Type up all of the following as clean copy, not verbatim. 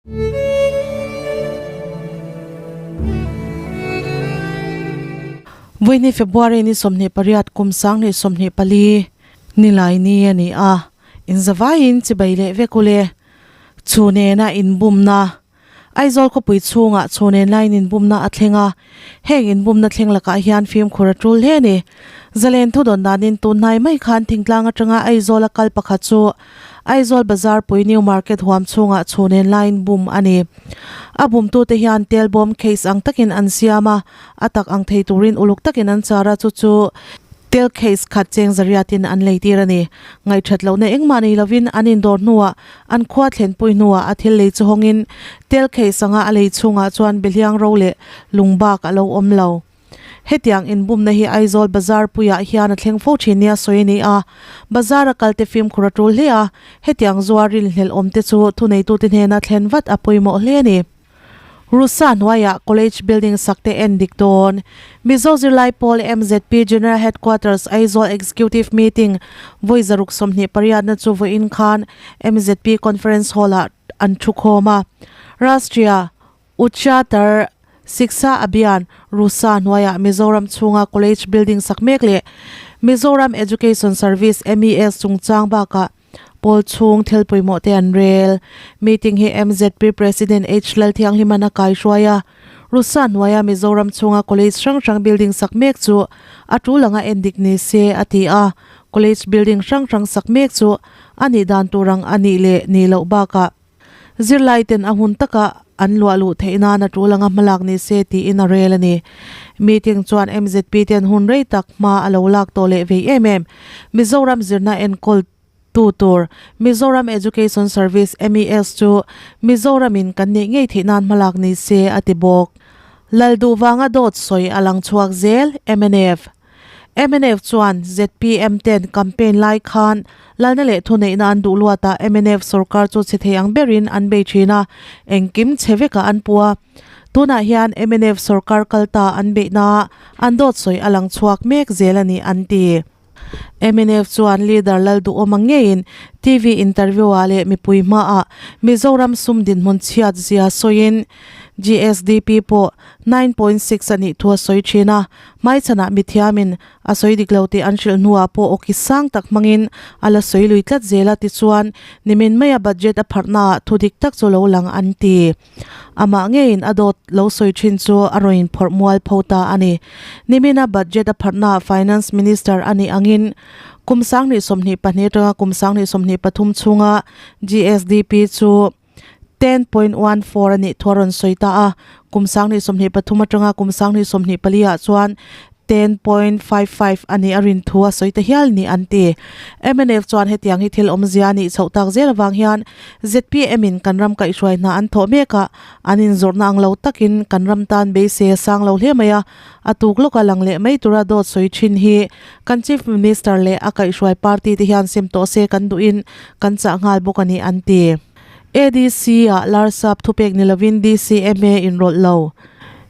Vawiini February ni 28 kum 2024 nilai ni a ni a, inzavaiin chibai leh vek ule. Chhu nena inbumna Aizawl khawpui chhungah chhu nen laiin inbumna a thleng a, heng inbumna thleng lakah hian fimkhur a tul hle a ni. Zalen thudawn danin tunhnai mai khan thingtlang atanga Aizawl a kal pakhat chu Aizawl Bazar pui New Market huam chhungah chhu nen laiin bum a ni. A bumtute hian tel bawm case ang takin an siam a, a tak ang thei turin uluk takin an char a, chu chu tel case khat cheng zariatin an lei tir a ni. Ngaihthat lohna engmah nei lovin an indawr hnuah an khua thlenpui hnuah a thil lei chu hawngin tel case anga a lei chhungah chuan behliang ro leh lungbak a lo awm lo. Hetiang inbumna hi Aizawl Bazar puiah hian a thleng fo thin nia sawi a ni a, Bazar a kalte fimkhur a tul hle a, hetiang zuar rinhlelh awmte chu thuneitute hnena thlen vat a pawimawh hle a ni. Rusa hnuaiah College building sakte en dik dawn. Mizo zirlai pawl MZP General Headquarters Aizawl Executive Meeting vawi zaruk 28 na chu vawiin khan MZP Conference Hall-ah an thukhawm a. Rashtriya Uchatar Siksha Abhiyan, Rusa hnuaiah Mizoram chhunga College building sak mek leh Mizoram Education Service, MES, chungchang bakah pawl chhung thil pawimawh te an rel. Meeting hi MZP President H Lalthianghliman a kaihruai a, Rusa hnuaia Mizoram chhunga College hrang hrang building sak mek chu a tul anga endik ni se a ti a, College building hrang hrang sak mek chu a nih dan tur ang a nih leh nih loh bakah Zirlai ten a hun taka an luah luh theih nan a tul anga hmalak ni se tiin a rel a ni. Meeting chuan MZP ten hun rei tak hma a lo lak tawh leh vei em em. Mizoram zirna enkawl tu tur Mizoram Education Service, MES, chu Mizoram in kan neih ngei theih nan hmalak ni se a ti bawk. Lalduh vanga dawt sawi a lang chhuak zel, mnf. Mnf chuan zpm ten campaign lai khan lalna leh thuneihna an duh luatah mnf sorkar chu chhe thei ang berin an bei thin a, engkim chhe vekah an pu a. Tunah hian mnf sorkar kal ta an beihna an dawt sawi a lang chhuak mek zel a ni an ti. Mnf chuan leader Lalduhawma ngeiin TV interview ah leh mipui hmaah Mizoram sum dinhmun chhiat zia sawiin GSDP pawh 9.6 a nih thu a sawi thin a. Hmaichhanah mithiamin a sawi dik lo tih an hrilh hnuah pawh awki sang tak hmangin a la sawi lui tlat zel a tichuan nimin maia budget a pharhnaah thu dik tak chu lo lang an ti. Amah ngeiin a dawt lo sawi thin chu a rawn inphawrh mual pho ta a ni. Nimina budget a pharhnaah Finance Minister a nih angin kum 2024 atanga kum 2023 chhunga GSDP chu 10.14 a nih thu a rawn sawi ta a, kum 2023 atanga kum 2024 ah chuan 10.55 a nih a rin thu a sawi ta hial ni an ti. Mnf chuan hetiang hi thil awmzia a nih chhoh tak zel avang hian zpm in kan ram kaihhruai hna an thawh mek a, an inzawrhna ang lo takin kan ram tan beisei a sang lo hle mai a, a tuk lawka lang leh mai tura dawt sawi thin hi kan Chief Minister leh a kaihhruai party te hian sim tawh se kan duhin kan chah nghal bawk a ni an ti. ADC ah Larsap thupek ni lovin DCMA inrawlh lo.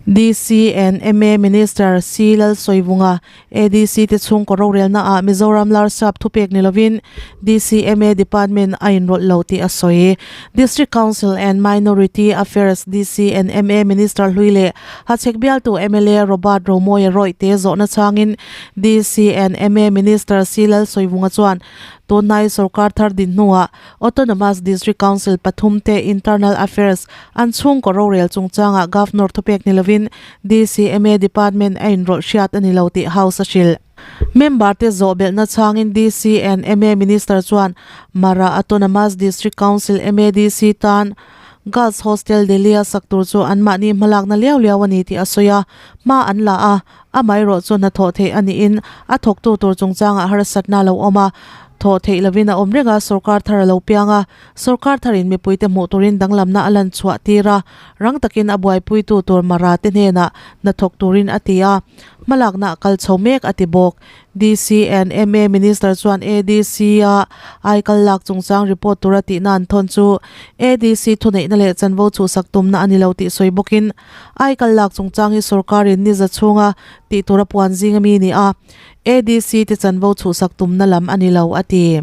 DC and MA Minister C Lalsawivunga ADC te chhungkaw rorelna ah Mizoram Larsap thupek ni lovin DCMA Department a inrawlh lo tih a sawi. District Council and Minority Affairs, DC and MA Minister hlui leh Hachhek bialtu mla Robert Romawia rawih te zawhna changin DC and MA Minister C Lalsawivunga chuan tunhnai sorkar thar din hnuah Autonomous District Council pathum te Internal Affairs an chhungkaw rorel chungchangah Governor thupek ni lovin DCMA Department a inrawlh hriat a ni lo tih House a hrilh. Member te zawh belhna changin DC and MA Minister chuan Mara Autonomous District Council, MADC, tan Girls Hostel Delhi a sak tur chu anmahni hmalakna liau liau a ni tih a sawi a, hma an la a, Amaherawh chu hnathawh theih a niin a thawktu tur chungchangah harsatna a lo awm a, thawh theih lovin a awm reng a, sorkar thar a lo piang a, sorkar tharin mipuite hmuh turin danglamna a lan chhuah tir a, rang takin a buaipuitu tur Mara te hnenah hnathawk turin a ti a, hmalakna a kal chho mek a ti bawk. DC and MA Minister chuan ADC a aikal lak chungchang report tura tihna an thawn chu ADC thuneihna leh chanvo chhuhsak tumna a ni lo tih sawi bawkin Aikal lak chungchang hi sorkarin niza chhunga tih tura puan zing ami ni a, ADC te chanvo chhuhsak tumna lam a ni lo, a ti.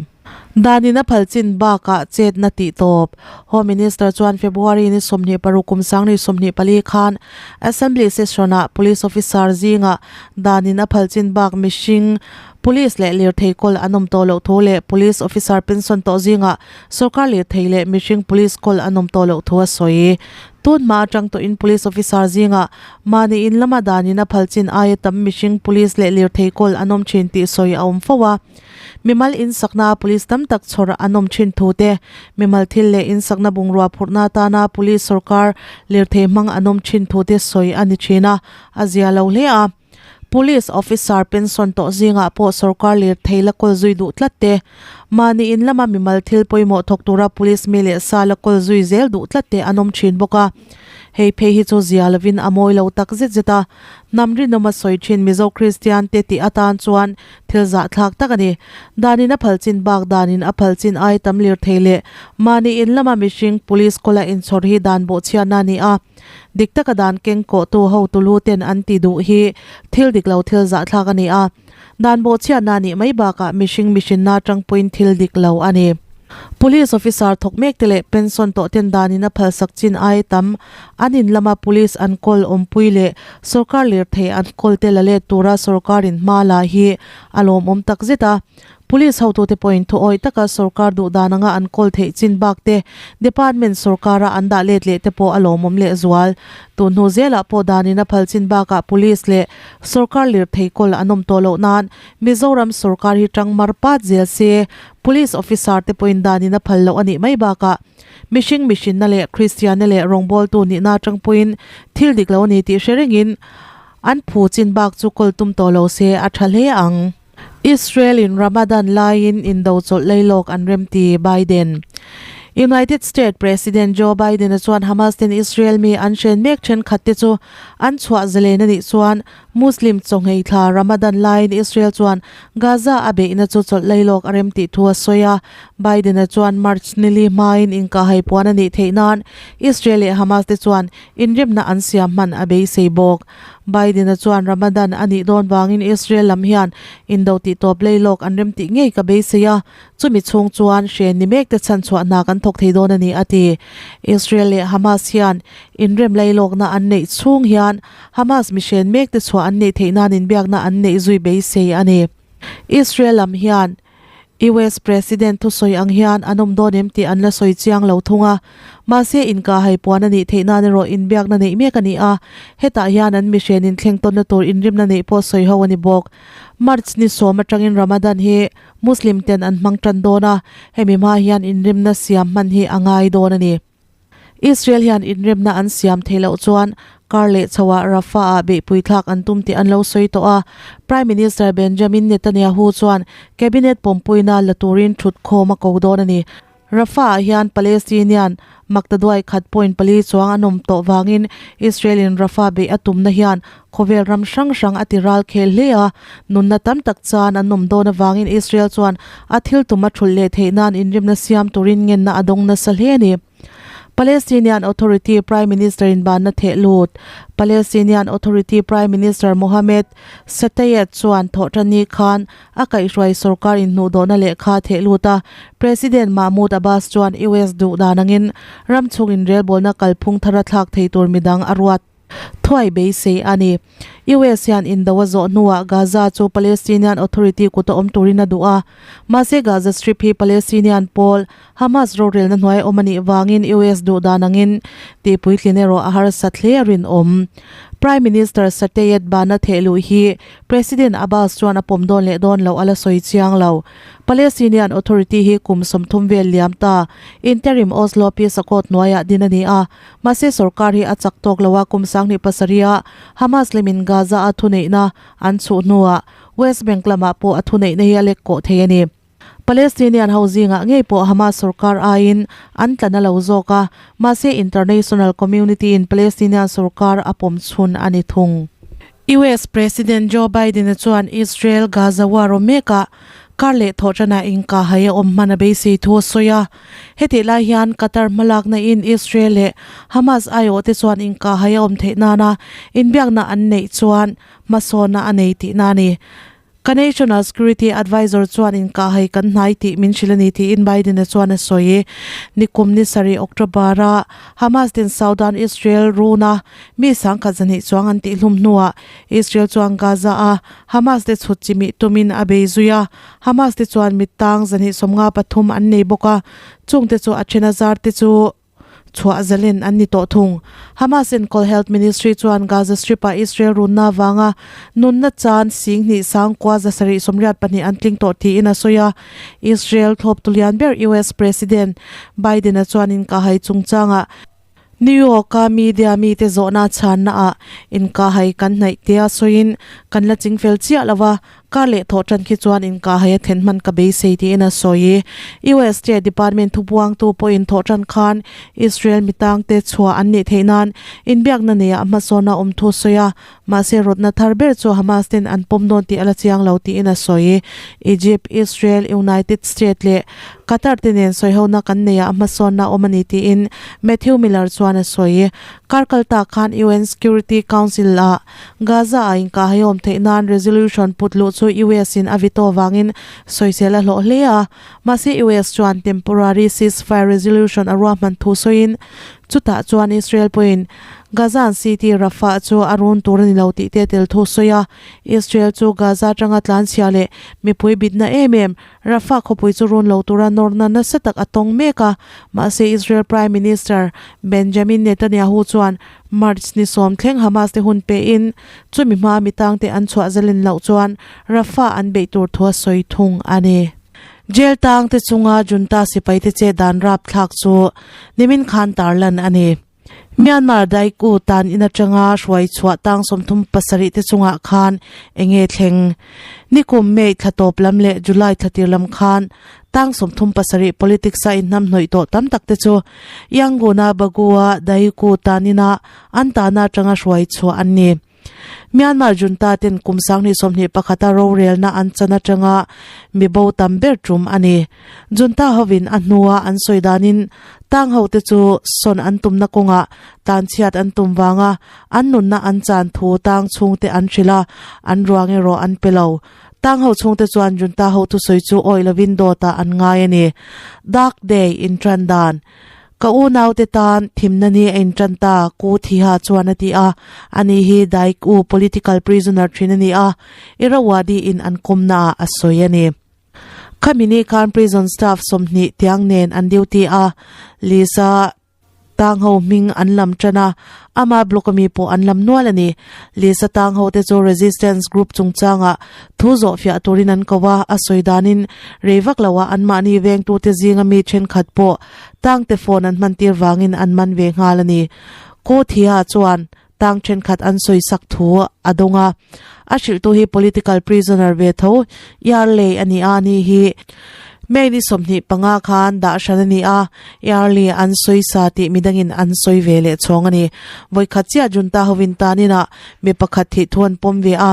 Danin a phal chin bakah chetna tih tawp. Home Minister chuan February ni 26 kum 2024 khan Assembly session-ah Police officer zingah danin a phal chin bak mihring Police leh lirthei kawl an awm tawh loh thu leh Police officer pension tawh zingah sorkar lirthei leh mihring Police kawl an awm tawh loh thu a sawi. Tun hma atang tawhin Police officer zingah mahni in lama danin a phal chin aia tam mihring Police leh lirthei kawl an awm thin tih sawi a awm fo a. Mimal insakna police tam tak chhawr an awm thin thu te, mimal thil leh insakna bungrua phurhna atana police sorkar lirthei hmang an awm thin thu te sawi a ni thin a, a zia lo hle a. Police officer pension tawh zingah pawh sorkar lirthei la kawl zui duh tlat te, mahni in lama mimal thil pawimawh thawk tura police mi leh sa la kawl zui zel duh tlat te an awm thin bawk a. Hei phei hi chu zia lovin a mawi lo tak zet zet a, hnam rinawma sawi thin Mizo Kristian te tih atan chuan Thil zahthlak tak a ni. Danin a phal chin bak danin a phal chin ai tam lirthei leh mahni in lama mihring police kawla inchhawr hi dan bawhchhiatna a ni a. Dik taka dan keng kawhtu hotu lu ten an ti duh hi thil dik lo thil zahthlak a ni a. Dan bawhchhiatna a nih mai bakah mihring mihrinna atangpuiin thil dik lo a ni. Police officer thawk mek te leh pension tawh ten danin a phalsak chin ai tam an in lama police an kawl awmpui leh sorkar lirthei an kawl te la let tura sorkarin hma la hi a lawmawm tak zet a. Police hotute pawhin thuawih taka sorkar duh dan anga an kawl theih chin bak te department sorkara an dah let leh te pawh a lawmawm leh zual. Tun hnu zelah pawh danin a phal chin bakah police leh sorkar lirthei kawl an awm tawh loh nan Mizoram sorkar hi tang mar pat zel se, Police officer te pawhin danin a phal loh a nih mai bakah mihring mihrinna leh Kristianna leh rawngbawltu nihna atang pawhin thil dik lo a ni tih hre rengin an phu chin bak chu kawl tum tawh lo se a tha hle ang. Israel in Ramadan laiin indo chawlh leilawk an remti, Biden. United State President Joe Biden-a chuan Hamas ten Israel mi an hren mek thenkhat te chu an chhuah zalen a nih chuan Muslim chawnghei thla Ramadan laiin Israel chuan Gaza a beihna chu chawlh lailawk a rem tih thu a sawi a. Biden-a chuan March nili hmain inkahhai puan a nih theih nan Israel leh Hamas te chuan inremna an siam hman a beisei bawk. Biden-a chuan Ramadan a nih dawn vangin Israel lam hian indo tihtawp lailawk an rem tih ngei ka beisei a, Chumi chhung chuan hre ni mek te chhanchhuah hna kan thawk thei dawn a ni, a ti. Israel leh Hamas hian inrem lailawkna an neih chhung hian Hamas mihren mek te chhuah an neih theih nan inbiakna an neih zui beisei a ni. Israel lam hian US President thusawi ang hian an awm dawn em tih an la sawi chiang lo thung a. Mahse inkahhai puan a nih theih nan erawh inbiakna neih mek a ni a, hetah hian an mihren inthleng tawnna tur inrimna neih pawh sawi ho a ni bawk. March ni sawm atangin Ramadan hi Muslim ten an hmang tan dawn a, hemi hma hian inremna siam hman hi a ngai dawn a ni. Israel hian inremna an siam theih loh chuan kar leh chhoah Rafah-ah beihpui thlak an tum tih an lo sawi tawh a. Prime Minister Benjamin Netanyahu chuan cabinet pawmpuina la turin thutkhawm a ko dawn a ni. Rafah-ah hian Palestinian maktaduai khat point pali chuang an awm tawh vangin Israel-in Rafah beih a tumna hian khawvel ram hrang hrang a ti ral khel hle a, nunna tam tak chan an awm dawn avangin Israel chuan a thil tum a thulh leh theih nan inrimna siam turin ngenna a dawng nasa hle a ni. Palestinian Authority Prime Minister-in banna theh lut Palestinian Authority Prime Minister Mohammed Shtayyeh chuan thawhṭanni khan A kaihhruai sorkar inhnuhdawhna lehkha theh lut a, President Mahmoud Abbas chuan US duh dan angin ram chhung inrelbawlna kalphung thara thlak thei tur midang a ruat thuai beisei a ni. US hian indo a zawh hnuah Gaza chu Palestinian Authority kuta awm turin a duh a, mahse Gaza Strip hi Palestinian pawl Hamas rorelna hnuai awm a nih vangin US duh dan angin tihpuitlin erawh a harsat hle a rinawm. Prime Minister Sateyed Bana thehluh hi President Abbas chuan a pawm dawn leh dawn loh a la sawi chiang lo. Palestinian Authority hi kum 30 vel liam ta interim Oslo Peace Accord hnuaiah din a ni a, mahse sorkar hi a chak tawk lo a, kum 27 ah Hamas lemin Gaza a thuneihna an chhuh hnuah West Bank lamah pawh a thuneihna hi a lek kawh thei a ni. Palestinian ho zingah ngei pawh Hamas sorkar aiin an tla na lo zawk a, mahse international community in Palestinian sorkar a pawm chhun a ni thung. US President Joe Biden-a chuan Israel Gaza war awm mekah kar leh thawhṭanah inkahhai a awm hman a beisei thu a sawi a. Hetih lai hian Qatar hmalakna in Israel leh Hamas aiawhte chuan inkahhai a awm theih nana inbiakna an neih chuan hmasawnna a nei tihna a ni. Ka National Security Advisor chuan inkahhai kan hnai tih min hrilh a ni tiin Biden-a chuan a sawi. Nikum ni sarih October-a Hamas ten Southern Israel runa mi sangkhat zahnih chuang an tihhlum hnuah Israel chuan Gaza-a Hamas te chhut chimih tumin a bei zui a. Hamas te chuan mittang zahnih 53 an nei bawk a, chungte chu a then a zar te chu Chhuah zalen an ni tawh thung. Hamas enkawl Health Ministry chuan Gaza Strip-ah Israel runna avanga nunna chan 10,000 sangkua 782 an tling tawh tiin a sawi a. Israel thlawptu lian ber US President Biden-a chuan inkahhai chungchangah New York-a media mite zawhna chhannaah inkahhai kan hnaih tia sawiin kan la chingfel chiah lo a, Kar leh thawh tan khi chuan inkahhai a thlen hman ka beisei tiin a sawi. US State Department thubuangtu pawhin thawh tan khan Israel mitangte chhuah an nih theih nan inbiakna neiah hmasawn a awm thu sawi a, mahse rawtna thar ber chu Hamas ten an pawm dawn tih a la chiang lo tiin a sawi. Egypt, Israel, United State leh Qatar te nen sawihona kan neiah hmasawnna awm a ni tiin Matthew Miller chuan a sawi. Kar kal tak khan UN Security Council ah Gaza a inkahhaiawm theih nan resolution put luh chu US in a veto vangin sawisel a hlawh hle a. Mahse US chuan temporary ceasefire resolution a ruahman thu sawiin chutah chuan Israel pawhin Gazan city Rafah chu a run tur a ni lo tih te tel thu sawi a. Israel chu Gaza atanga tlanchhia leh mipui bitna em em Rafah khawpui chu run lo tura nawrna nasa tak a tawng mek a, mahse Israel Prime Minister Benjamin Netanyahu chuan March ni sawm thleng Hamas te hun pein chumi hmaa mi tangte an chhuah zalen loh chuan Rafah an beih tur thu a sawi thung a ni. Jail tangte chunga junta sipaite che dan rapthlak chu nimin khan tarlan a ni. Myanmar Daik-u tan in atanga hruai chhuah tang 37 te chungah khan enge thleng? Nikum May thla tawp lam leh July thla tir lam khan tang 37 politics a inhnamhnawih tawh tam tak te chu Yangon-a Bagu-a Daik-u tan ina an tana atanga hruai chhuah an ni. Myanmar junta ten kum 2021 a rorelna an chan atanga mi bo tam ber tum a ni. Junta hovin a hnua an sawi danin tang ho te chu sawn an tumna kawngah tanchhiat an tum vanga an nunna an chan thu tang chhungte an hrilh a, an ruang erawh an pe lo. Tang ho chhungte chuan junta ho thusawi chu awih lovin dawtah an ngai a ni. Dark Day intan dan. Ka unaute tan thimna ni a intan ta, Ku Thiha chuan a ti a. Ani hi Daik U political prisoner thin a ni a, Irrawaddy in an kawmnaah a sawi a ni. Khami ni khan prison staff 20 tiang nen an duty a, Lisa tang ho hming an lam tan a, ama block ami pawh an lam nual a ni. Lisa tang ho te chu resistance group chungchangah Thu zawhfiah turin an ko a, a sawi danin rei vak loah anmahni vengtute zinga mi thenkhat pawh tangte phone an hmantir vangin an man ve nghal a ni. Ko Thia chuan tang thenkhat an sawi sak thu a dawng a, a hrilhtu hi political prisoner ve tho Yarley a ni a, ni hi May ni 25 khan dah hran a ni a, Yarley an sawi sa tih midangin an sawi ve leh chhawng a ni. Vawikhat chiah junta hovin taninah mi pakhat thih thu an pawm ve a,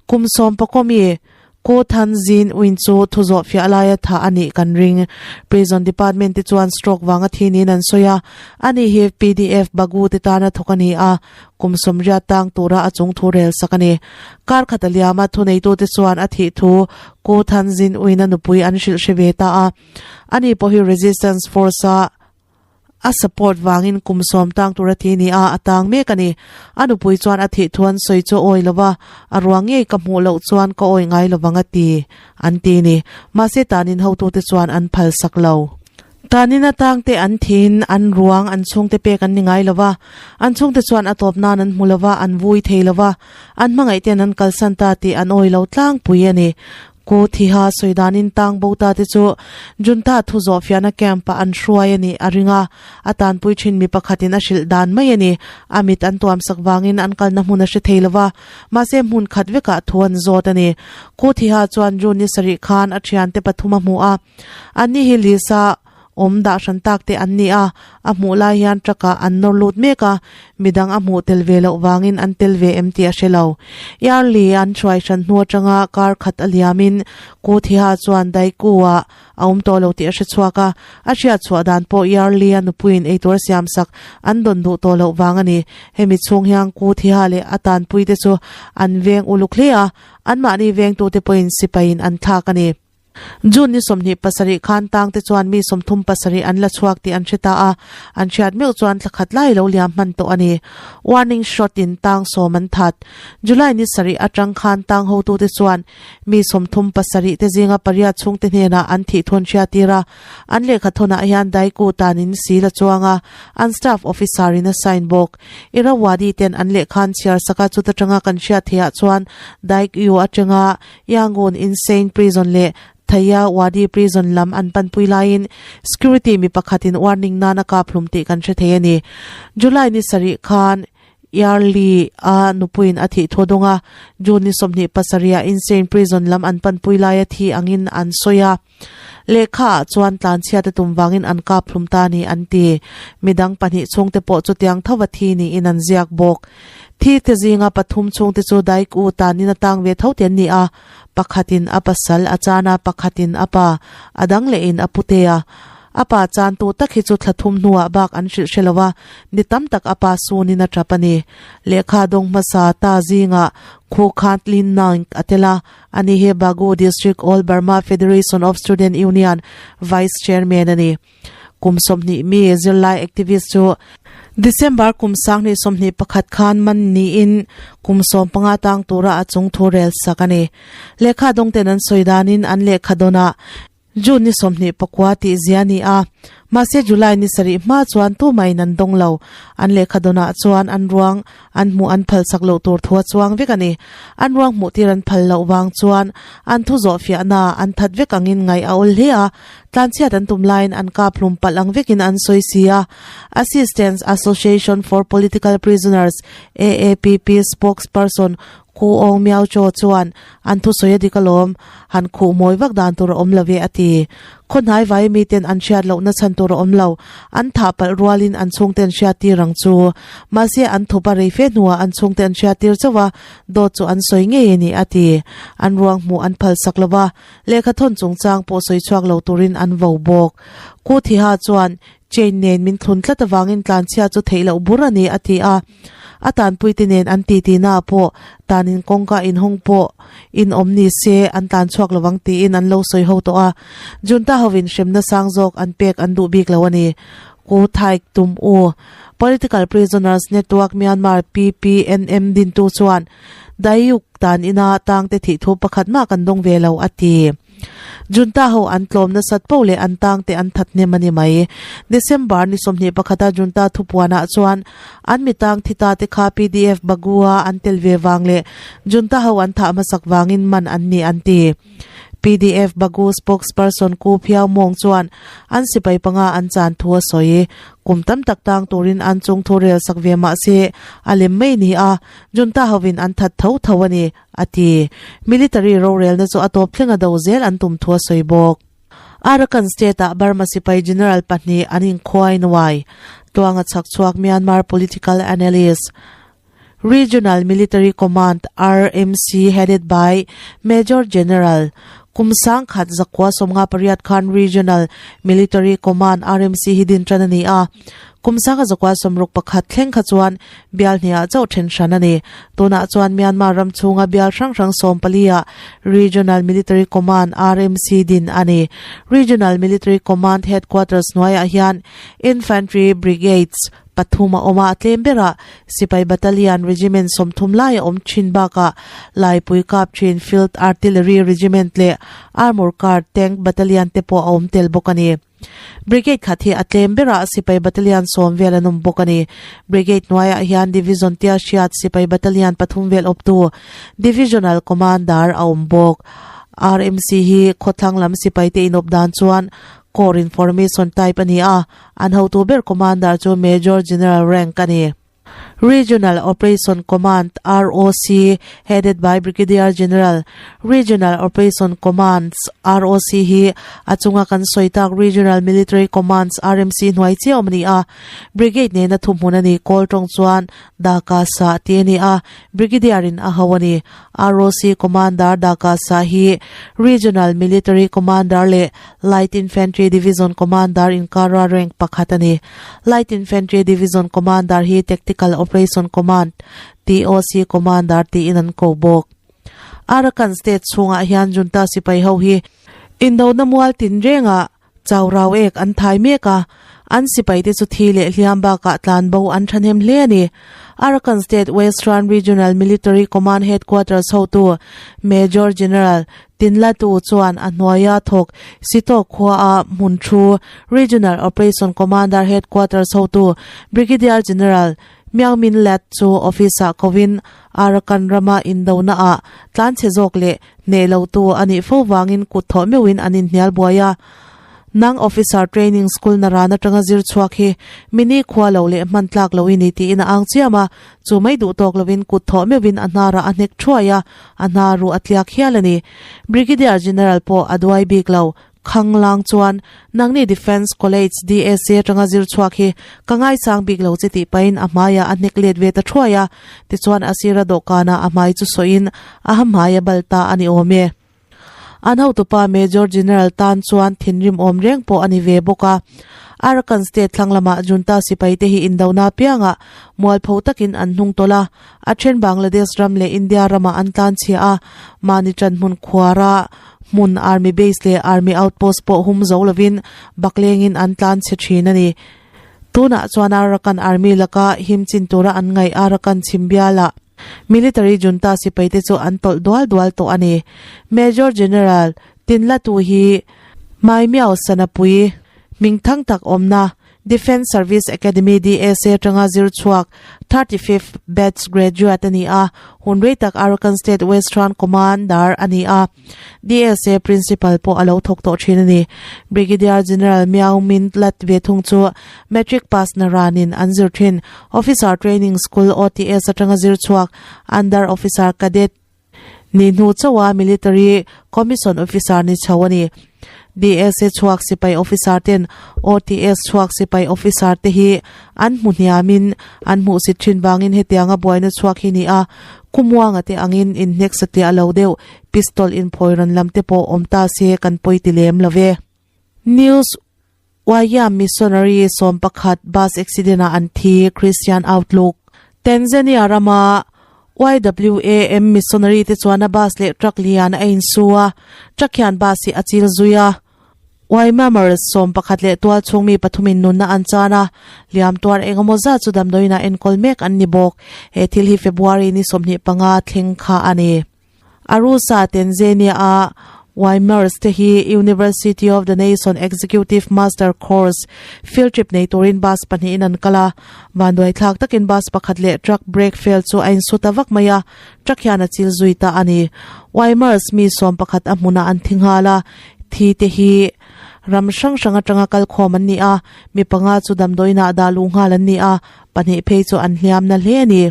Kum sawm pakawm i Ko Than Zin Win chu thu zawh fiah laia thah a nih kan ring. Prison Department te chuan stroke vanga thi niin an sawi a, ani hi PDF Bagu te tana thawk a ni a, kum 80 tang tura a chung thu rel sak a ni. Kar khat a liam a, thuneitute chuan a thih thu Ko Than Zin Win a nupui an hrilh hre ve ta a, ani pawh hi Resistance Force a A support vangin kum sawm tang tur a thi ni a, a tang mek a ni. A nupui chuan a thih thuan sawi chu a awi lo va, a ruang ngei ka hmuh loh chuan ka awi ngai lo vang a ti, an ti ni. Mahse tanin hotute chuan an phal sak lo. Tanin a tangte an thiin an ruang an chhungte pek an ni ngai lo va, an chhungte chuan a tawp nan an hmu lo va, an vui thei lo va, an hmangaihten an kalsan ta tih an awi lo tlangpui a ni. Ku Thiha sawi danin tang bo ta te chu Junta thu zawh fiahna camp ah an hruai a nih a ring a, a tanpui thin mi pakhatin a hrilh dan mai a ni. A mit an tuam sak vangin an kalna hmun a hre thei lo va, mahse hmun khat vekah thu an zawt a ni. Ku Thiha chuan June ni sarih khan a thiante pathum a hmu a, anni hi Lisa. Awm dah hran tak te an ni a, a hmuh lai hian truck ah an nawr lut mek a, midang a hmuh tel ve loh vangin an tel ve em tih a hre lo. Yearly an hruai hran hnu atanga kar khat a liamin Ku Thiha chuan Daiku ah a awm tawh lo tih a hre chhuak a, a hriat chhuah dan pawh Yearly a nupuiin eitur a siam sak an dawn duh tawh loh vang a ni. Hemi chhung hian Ku Thiha leh a tanpui te chu an veng uluk hle a, anmahni vengtute pawhin sipaiin an thlak a ni. June ni 27 khan tang te chuan mi 37 an la chhuak tih an hre ta a, an hriat meuh chuan thla khat lai lo liam hman tawh a ni. Warning shot in tang sawm an that. July ni sarih atang khan tang hotute chuan mi 37 te zinga pariat chhungte hnenah an thih thawn hria tir a, an lehkha thawnah hian Daiku tanin sil a chuang a, an staff officer in a sign bawk. Irrawaddy ten an lehkha an chhiar sak a, chuta tanga kan hriat theihah chuan Daikyu atanga Yangon Insane Prison leh Thaya Wadi Prison lam an panpui laiin security mi pakhatin warning nan a kap hlum tih kan hre thei a ni. July ni sarih khan Yearly a nupuiin a thih thu dawng a, June ni 27 ah Insane Prison lam an panpui laia thi angin an sawi a. Lehkha ah chuan tlanchhiat a tum vangin an kap hlum ta ni an ti. Midang pahnih chhungte pawh chutiang tho a thi niin an ziak bawk. Thi te zinga pathum chhungte chu Daik U tanin a tang ve tho te an ni a, pakhatin a pasal a chan a, pakhatin a pa, a dang lehin a pute a. A pa chantu tak hi chu thla thum hnuah bak an hrilh hre lo a, ni tam tak a pa sunin a tap a ni. Lehkha dawng hmasa ta zingah Khu Khan Lin Naing a tel a, Ani hi Bago District All Burma Federation of Student Union Vice Chairman a ni. Kum 20 mi zirlai activist chu December kum 2021 khan man niin kum 15 tang tura a chung thu rel sak a ni. Lehkha dawng ten an sawi danin an lehkha dawnah June ni 29 tih zia a ni a, mahse July ni sarih hma chuan tumahin an dawng lo. An lehkha dawnah chuan an ruang an hmuh an phal sak loh tur thu a chuang vek a ni. An ruang hmuh tir an phal loh vang chuan an thu zawh fiahna an that vek angin ngaih a awl hle a, tlanchhiat an tum laiin an kap hlum palh ang vekin an sawi si a. Assistance Association for Political Prisoners, AAPP, spokesperson Khu Aung Miao Chaw chuan an thusawi a dik alawm, han khuh mawi vak dan tur a awm lo e a ti. Khaw hnai vai miten an hriat lohna chhan tur a awm lo, an thah palh rualin an chhungte an hriat tir ang chu. Mahse an thup a rei fe hnuah an chhungte an hriat tir chauh a, dawt chu an sawi ngei a ni a ti. An ruang hmuh an phal sak lo va, lehkha thawn chungchang pawh sawi chhuak lo turin an vo bawk. Ku Thiha chuan Chain nen min thlun tlat avangin tlanchhia chu theih loh bur a ni, a ti a. A tanpuite nen an titi naah pawh tanin kawngka inhawng pawh in awm ni se an tlan chhuak lo ang tiin an lo sawi ho tawh a. Junta hovin hremna sang zawk an pek an duh bik lo a ni. Ku Thaik Tum U, Political Prisoners Network Myanmar, PPNM, dintu chuan Dayuk tan ina tangte thih thu pakhat mah kan dawng ve lo, a ti. Junta ho an tlawm nasat poh leh an tang te an that hnem a ni mai. December ni 21 a Junta thupuanah chuan an mi tang thi ta te kha pdf Bagua an tel ve vang leh Junta ho an thah hmasak vangin man an ni an ti. Pdf Bagu spokesperson Ku Phiau Mawng chuan an sipai panga an chan thu a sawi. Kum tam tak tang turin an chung thu rel sak ve mah se a lem mai ni a, Junta hovin an that tho tho a ni. a ti. Military rorelna chu a tawp thleng a do zel an tum thu a sawi bawk. Arakan State-ah Burma sipai General pahnih an inkhuai nuai. Tluanga chhak chhuak Myanmar political analyst, Regional Military Command, RMC, headed by Major General Kum 1958 khan Regional Military Command, RMC, hi din tan a ni a. Kum 1961 thleng kha chuan bial hniah chauh then hran a ni. Tunah chuan Myanmar ram chhunga bial hrang hrang 14 ah Regional Military Command, RMC, din a ni. Regional Military Command Headquarters hnuaiah hian Infantry Brigades pathum a awm a, a tlem berah Sipai Battalion Regiment 30 lai a awm thin bakah Laipui kap thin Field Artillery Regiment leh Armour Car Tank Battalion te pawh a awm tel bawk a ni. Brigade khat hi a tlem berah sipai battalion 10 vel an awm bawk a ni. Brigade hnuaiah hian Division tia hriat sipai battalion pathum vel awptu Divisional Commander a awm bawk. RMC hi khawthlang lam sipaite inawp dan chuan Corps in Formation type a ni a, an hotu ber Commander chu Major General rank a ni. Regional Operation Command, ROC, headed by Brigadier General Regional Operation Commands, ROC, hi a chunga kan sawi tak Regional Military Commands, RMC, hnuai chiah awm a ni a. Brigade nena thuhmun a ni. Kawl tawng chuan Daka Sa tih a ni a, Brigadier in a ho a ni. ROC Commander Daka Sa hi Regional Military Commander leh Light Infantry Division Commander inkara rank pakhat a ni. Light Infantry Division Commander hi Tactical Operation Command, TOC, Commander tiin an ko bawk. Arakan State chhungah hian junta sipai ho hi indona mual tin rengah chau rau ek an thai mek a, an sipaite chu thi leh hliam bakah tlan bo an thahnem hle a ni. Arakan State Western Regional Military Command Headquarters hotu Major General Tinlatu chuan a hnuaia thawk Sitawk khuaa hmun thu Regional Operation Commander Headquarters hotu Brigadier General Myang Min Lat chu office-ah kovin Arakan rama indonaah tlanchhe zawk leh hneh lotu a nih fo vangin kut thawh meuhin an inhnial buai a. Nang Officer Training School Naran atanga zir chhuak hi mini khua lo leh hman tlak lo i ni tiin a ang chiam a, chu mai duh tawk lovin kut thawh meuhin a hnarah a hnek thuai a, a hna ruh a tliak hial a ni. Brigadier General pawh a duai bik lo. Khanglang chuan, Nangni Defence College, DAC, atanga zir chhuak hi ka ngaisang bik lo che tih pahin a hmaiah a hnek let ve ta thuai a, tichuan a sira dawhkanah a hmai chu sawiin a ha hmai a bal ta a ni awm e. An hotupa Major General tan chuan thinrim awm reng pawh a ni ve bawk a. Arakan State thlang lamah junta sipaite hi indona piangah mualpho takin an hnung tawlh a, a then Bangladesh ram leh India ramah an tlanchhia a, mahni ṭan hmun khuara hmun Army Base leh Army Outpost pawh hum zo lovin baklengin an tlanchhe ṭhin a ni. Tunah chuan Arakan Army laka him chin tura an ngaih Arakan chhim bialah Military junta sipaite chu an tawlh dual dual tawh a ni. Major General Tinlatu hi Maimiao Sanapui hmingthang tak awmna Defence Service Academy, DSA, atanga zir chhuak 35th batch graduate a ni a, hun rei tak Arakan State Western Commander a ni a, DSA Principal pawh a lo thawk tawh thin a ni. Brigadier General Miao Mint Lat ve thung chu Matric pass na ranin an zir thin. Officer Training School, OTS, atanga zir chhuak Under Officer Cadet ni hnu chauha Military Commission Officer ni chho a ni. DSA chhuak sipai officer ten OTS chhuak sipai officer te hi an hmu hniamin an hmuhsit thin vangin hetianga buaina chhuak hi ni a, khumuanga te angin inhnek satliah lo deuh pistol inphawi rawn lam te pawh awm ta se kan pawi ti lem lo ve. News Wayam Missionary 11 bus accident ah an thi, Christian Outlook. Tanzania rama YWAM Missionary te chuan a bus leh truck lian a insu a, truck hian bus hi a chil zui a. Wymamers 11 leh tual chhung mi pathumin nunna an chan a, liam tuar engemaw zat chu damdawiinah enkawl mek an ni bawk. He thil hi February ni 25 thleng kha a ni. Arusha, Tanzania-a Wymers te hi University of the Nation Executive Master Course field trip nei turin bus pahnihin an kal a. Vanduai thlak takin bus pakhat leh truck brake fail chu a insu ta vak mai a, truck hian a chil zui ta a ni. Wymers mi 11 a hmunah an thi nghal a, thi te hi ram hrang hrang atanga kalkhawm an ni a, mi panga chu damdawiinah dah luh nghal an ni a, pahnih phei chu an hliam na hle a ni.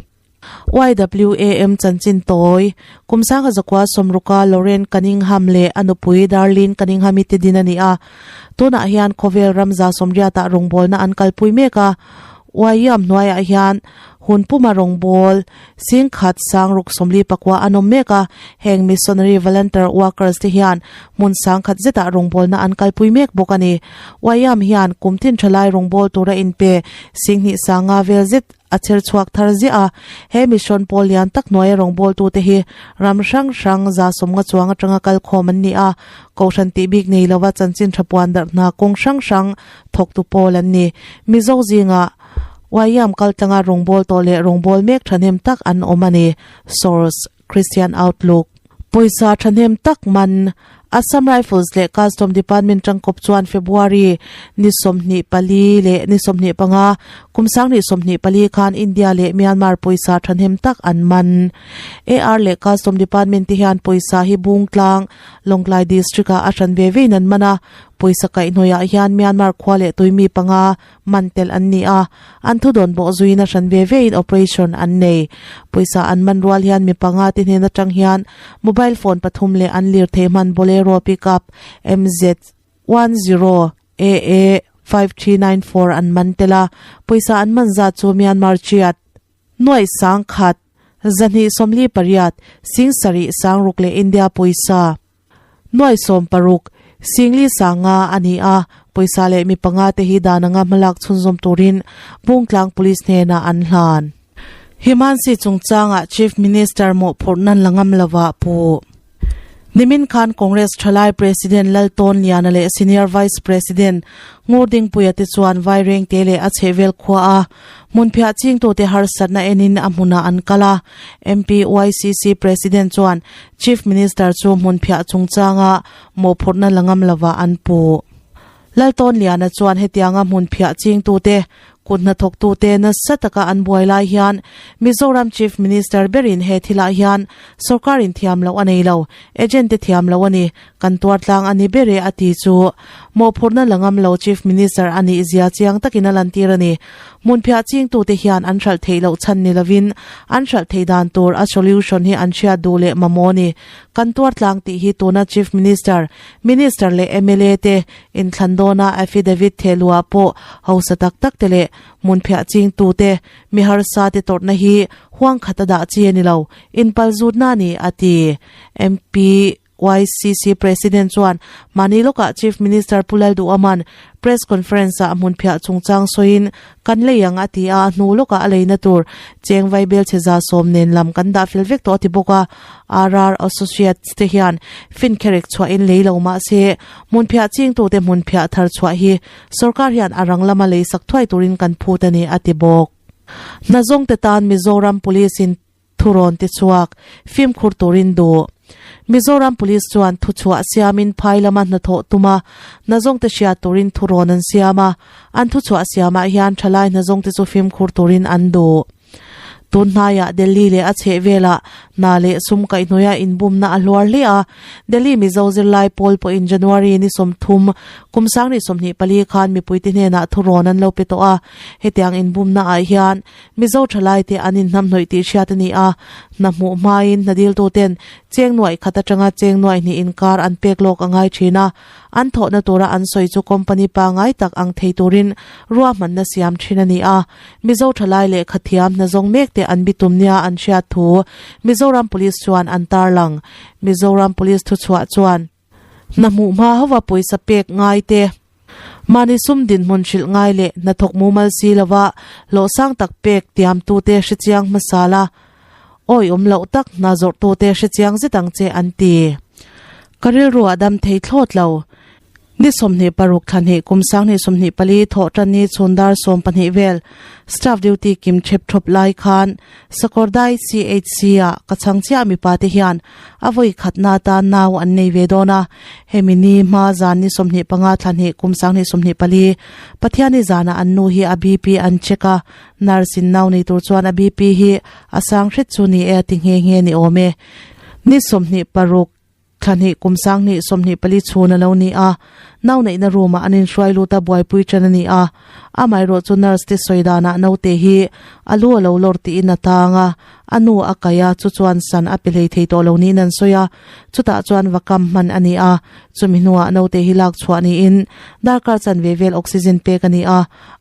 YWAM chanchin tawi, Kum sangha zakua sawmruka Lauren Cunningham leh a nupui Darlene Cunningham-i te din a ni a. Tunah hian khawvel ramza sawmriatah rawngbawlna an kalpui mek a. YWAM hnuaiah hian hun puma rawngbâwl singkhat sangruk 44 an awm mek a. Heng missionary volunteer workers te hian hmun sangkhat zetah rawngbawlna an kalpui mek bawk a ni. YWAM hian kum tin thalai rawngbâwl tura inpe singhnih sanga vel zet A chher chhuak thar ziah a, he mission pawl lian tak hnuaia rawngbawltute hi ram hrang hrang za sawmnga chuang atanga kal khawm an ni a, Kohhran tih bik nei lova chanchin tha puan darh hna kawng hrang hrang thawktu pawl an ni. Mizo zingah YM kaltlanga rawngbâwl tawh leh rawngbâwl mek thahnem tak an awm a ni. Source, Christian Outlook. Pawisa thahnem tak man Assam Rifles leh Custom Department tangkawp chuan February ni 24 leh ni 25, kum 2024 khan India leh Myanmar pawisa thahnem tak an man. AR leh Custom Department te hian pawisa hi Bungtlang, Lawngtlai District ah a hran ve vein an man a. Pawisa kaihhnawihah hian Myanmar khua leh tuimi panga man tel an ni a, an thudawn bawh zuiin a hran ve vein operation an nei. Pawisa an man rual hian mi panga te hnen atang hian mobile phone pathum leh an lirthei hman Bolero pickup MZ 10 AA 5394 an man tel a, pawisa an man zat chu Myanmar Kyat nuaih sangkhat 248 sing sarih sangruk leh India pawisa nuaih 16 singli sanga a ni a, pawisa leh mi panga te hi dan anga hmalak chhunzawm turin Bungtlang Police hnenah an hlan. Himansi chungchangah Chief Minister mawhphurh nan la ngam lova pu. Nimin khan Congress thalai President Laltawn Liana leh Senior Vice President Ngurdingpuia te chuan Vairengte leh a chhehvel khua a hmunphiah chingtute harsatna enin a hmunah an kal a. MPYCC President chuan Chief Minister chu hmunphiah chungchanga mawhphurhna la ngam lova an puh. Laltawn Liana chuan hetianga hmunphiah chingtute Kut hnathawktute nasa taka an buai lai hian Mizoram Chief Minister berin he thilah hian sorkarin thiam loh a nei lo, agent te thiam loh a ni, kan tuar tlang a ni ber e a ti chu mawhphurhna la ngam lo Chief Minister a nih zia chiang takin a lantir a ni. Hmunphiah chingtute hian an hralh theih loh chhan ni lovin an hralh theih dan tur a solution hi an hriat duh leh mamawh a ni. Kan tuar tlang tih hi tuna Chief Minister, Minister leh mla te Inthlan dawna affidavit thehluah pawh hausa tak tak te leh hmunphiah chingtute mi harsa te tawrhna hi huang khat a dah chi a ni lo, inpalzutna a ni, a ti. MPYCC President chuan mahni lawkah Chief Minister Pu Lalduhaman Press Conference-ah hmunphiah chungchang sawiin kan lei ang a ti a, a hnu lawkah a leina tur cheng vaibelchhe 10% nen lam kan dah fel vek tawh a ti bawk a. RR Associates te hian finkherek chhuahin lei lo mah se, Hmunphiah chingtute hmunphiah thar chhuah hi sorkar hian a rang lama lei sak thuai turin kan phut a ni, a ti bawk. Hnazawngte tan Mizoram Police in thurawn ti chhuak fimkhur turin duh. Mizoram Police chuan thuchhuah siamin phai lama hnathawh tuma hnazawngte hriat turin thurawn an siam a, an thuchhuah siamah hian thalai hnazawngte chu fimkhur turin an duh. Tun hnaiah Delhi leh a chheh velah hna leh sum kaihhnawia inbumna a hluar hle a. Delhi Mizo zirlai pawl pawhin January ni 30, kum 2024 khan mipuite hnenah thurawn an lo pe tawh a. Hetiang inbumna ah hian Mizo thalaite an inhnamhnawih tih hriat a ni a. Hna hmuh hmain hna diltuten cheng nuaih khat atanga cheng nuaih hnih inkar an pek lawk a ngai thin a. An thawhna tura an sawi chu company pangai tak ang thei turin ruahmanna siam thin a ni a. Mizo thalai lehkha thiam hnazawng mek te an bitum nia an hriat thu Mizoram Police chuan an tarlang. Mizoram Police thuchhuah chuan hna hmuh hma hova pawisa pek ngai te, mahni sum dinhmun hrilh ngai leh hnathawk mumal si lova hlawhsang tak pek tiamtute hrechiang hmasa la, awiawm loh tak hna zawrhtute hrechiang zet ang che an ti. Ka rilru a dam thei thlawt lo. Ni 26 thla hnih kum 2024 thawh tan ni chhun dar 12 vel staff duty kim thep thawp lai khan Sakawrdai CHC ah ka chhang chiah mipa te hian a vawi khatna atan nau an nei ve dawn a, hemi ni hma zan ni 25 thla hnih kum 2024 Pathiani zanah an nu hi a BP an check a, nurse in nau nei tur chuan a BP hi a sang hret chu ni e a ti nghe nghe ni awm e. Ni 26. Thla hnih kum 2024 chhun a lo ni a, nau neihna room ah an inhruai lut a buaipui ṭan a ni a, amaherawh chu nurse te sawi danah naute hi a lu a lo lawr tiin a tang a, a nu a kai a, chu chuan san a pe hlei thei tawh lo niin an sawi a, chutah chuan va kam hman a ni a, chumi hnuah naute hi lak chhuah niin darkar chanve vel oxygen pek a ni a,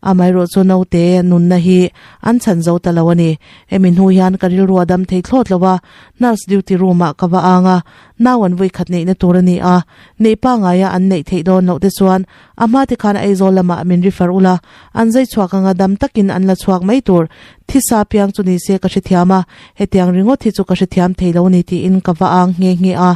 amaherawh chu naute nunna hi an chhan zo ta lo a ni. Hemi hnu hian ka rilru a dam thei thlawt lo a, Nurse duty room ah ka va ang a, nau an vawi khat neihna tur a ni a, neih pangaia an neih theih dawn loh te chuan a hma te khan Aizawl lamah min refer ula, an zai chhuak anga dam takin an la chhuak mai tur, thisa piang chu ni se ka hrethiam a, hetiang ringawt hi chu ka hrethiam thei lo ni tiin ka va ang nghe nghe a.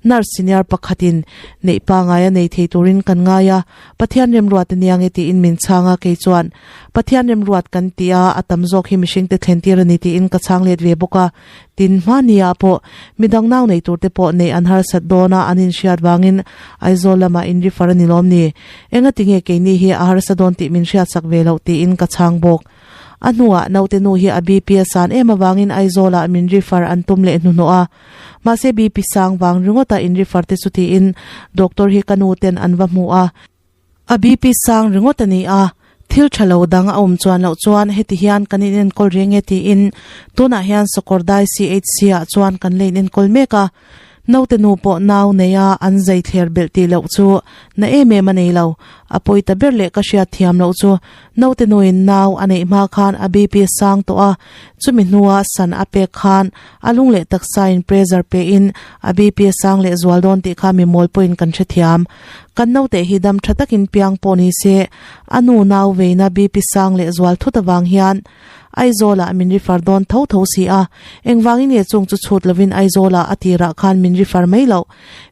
Nurse senior pakhatin neih pangaia nei thei turin kan ngai a, Pathian remruat a nia nge tiin min chhang a, kei chuan Pathian remruat kan ti a, a tam zawk hi mihringte thlen tir a ni tiin ka chhang let ve bawk a. Tin, hmania pawh midang nau nei turte pawh neih an harsat dawn a, an inhriat vangin Aizawl lamah in refer a ni lawm ni? Enga tinge keini hi a harsa dawn tih min hriatsak ve loh tiin ka chhang bawk. A hnuah naute nu hi a BP a san em avangin Aizawlah min refer an tum leh hnuhnawh a. Mahse BP sang vang ringawta in refer te chu tiin doctor hi ka nu ten an va hmu a. A BP sang ringawt a ni a, thil tha lo dang a awm chuan loh chuan heti hian kan in enkawl reng e tiin tunah hian Sakawrdai CHC ah chuan kan la in enkawl mek a. Naute nu pawh nau nei a an zai thler belh tih loh chu na em em a nei lo. A pawi ta ber leh ka hriat thiam loh chu naute nuin nau a neih hma khan a BP sang tawh a, chumi hnua san a pek khan a lung leh taksain pressure pein a BP sang leh zual dawn tih kha mi mawl pawhin kan hrethiam. Kan naute hi dam tha takin piang pawh ni se a nu nau veina BP sang leh zual thut avang hian Aizawlah min refer dawn tho tho si a, engvangin nge chung chu chhut lovin Aizawlah a tirah khan min refer mai loh.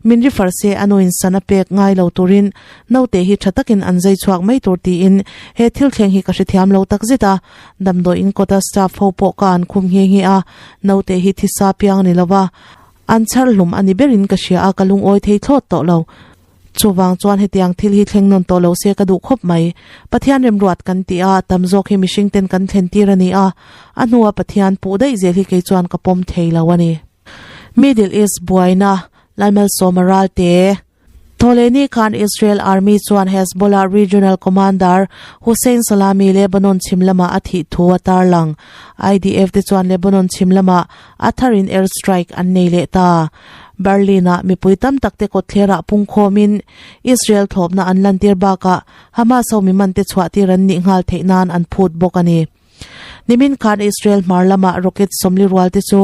Min refer se a nuin san a pek ngai lo turin naute hi tha takin an zai chhuak mai tur tiin he thil thleng hi ka hrethiam lo takzet a, damdawiin kawta staff ho pawh ka an khum nghe nghe a, naute hi thisa piang a ni lova, an chhar hlum a ni berin ka hria a, ka lungawi thei thlawt tawh lo. Chuvang chuan hetiang thil hi thleng nawn tawh lo se ka duh khawp mai. Pathian remruat kan tih a, tam zawk hi mihring ten kan thlen tir a ni a, a hnua Pathian puh daih zel hi kei chuan ka pawm thei lo a ni. Middle East buaina, Lalmalsawma Ralte. Thawhlehni khan Israel Army chuan Hezbollah Regional Commander Hussein Salami Lebanon chhim lamah a thih thu a tarlang. IDF te chuan Lebanon chhim lamah a tharin air strike an nei leh ta. Berlin-ah mipui tam tak te kawtthlerah pungkhawmin Israel thlawpna an lantir bakah Hamas ho mimante chhuahtir an nih nghal theih nan an phut bawk a ni. Nimin khan Israel hmar lamah rocket sawmli rual te chu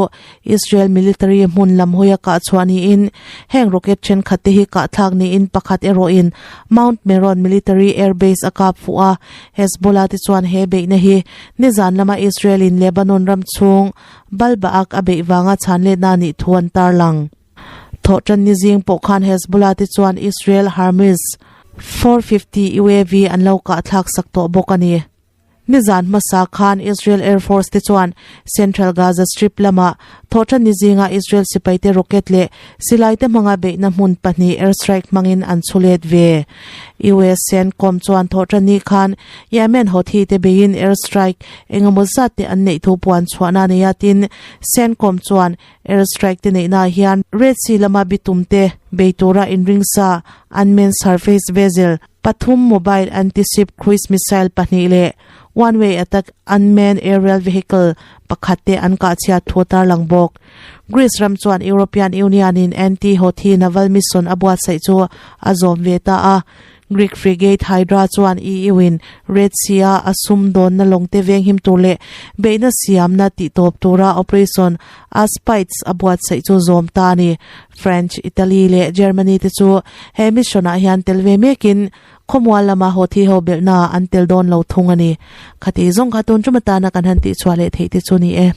Israel military hmun lam hawia kah chhuah niin heng rocket thenkhat te hi kahthlak niin pakhat erawhin Mount Meron military air base a kap fuh a. Hezbollah te chuan he beihna hi nizan lama Israel-in Lebanon ram chhung Balbaak a beih vanga chhanletna a nih thu an tarlang. Thawhtanni zing pawh khan Hezbollah te chuan Israel Hermes 450 UAV an lo kahthlak sak tawh bawk a ni. Nizan hmasa khan Israel Air Force te chuan Central Gaza Strip lama thawhtanni zinga Israel sipaite rocket leh silaite hmanga beihna hmun pahnih airstrike hmangin an chhulet ve. US CENTCOM chuan thawhtanni khan Yemen Houthi te beiin airstrike engemaw zat te an neih thu puan chhuahna a nei a, tin CENTCOM chuan airstrike te neihnaah hian Red Sea lama bitum te bei tura inringsa unmanned surface vessel pathum, mobile anti-ship cruise missile pahnih leh one-way attack unmanned aerial vehicle pakhat te an kah chhiat thu a tarlang bawk. Greece ram chuan European Union in anti-Houthi naval mission a buatsaih chu a zawm ve ta a. Greek frigate Hydra chuan EU in Red Sea-a a sumdawnna lawngte venghim tur leh beihna siamna tihtawp tura Operation Aspides a buatsaih chu zawm ta a ni. French, Italy leh Germany te chu he mission-ah hian tel ve mekin khawmual lama Houthi ho belhnaah an tel dawn lo thung a ni. Khati zawng kha tun tum atana kan han tihchhuah leh theih te chu ni e.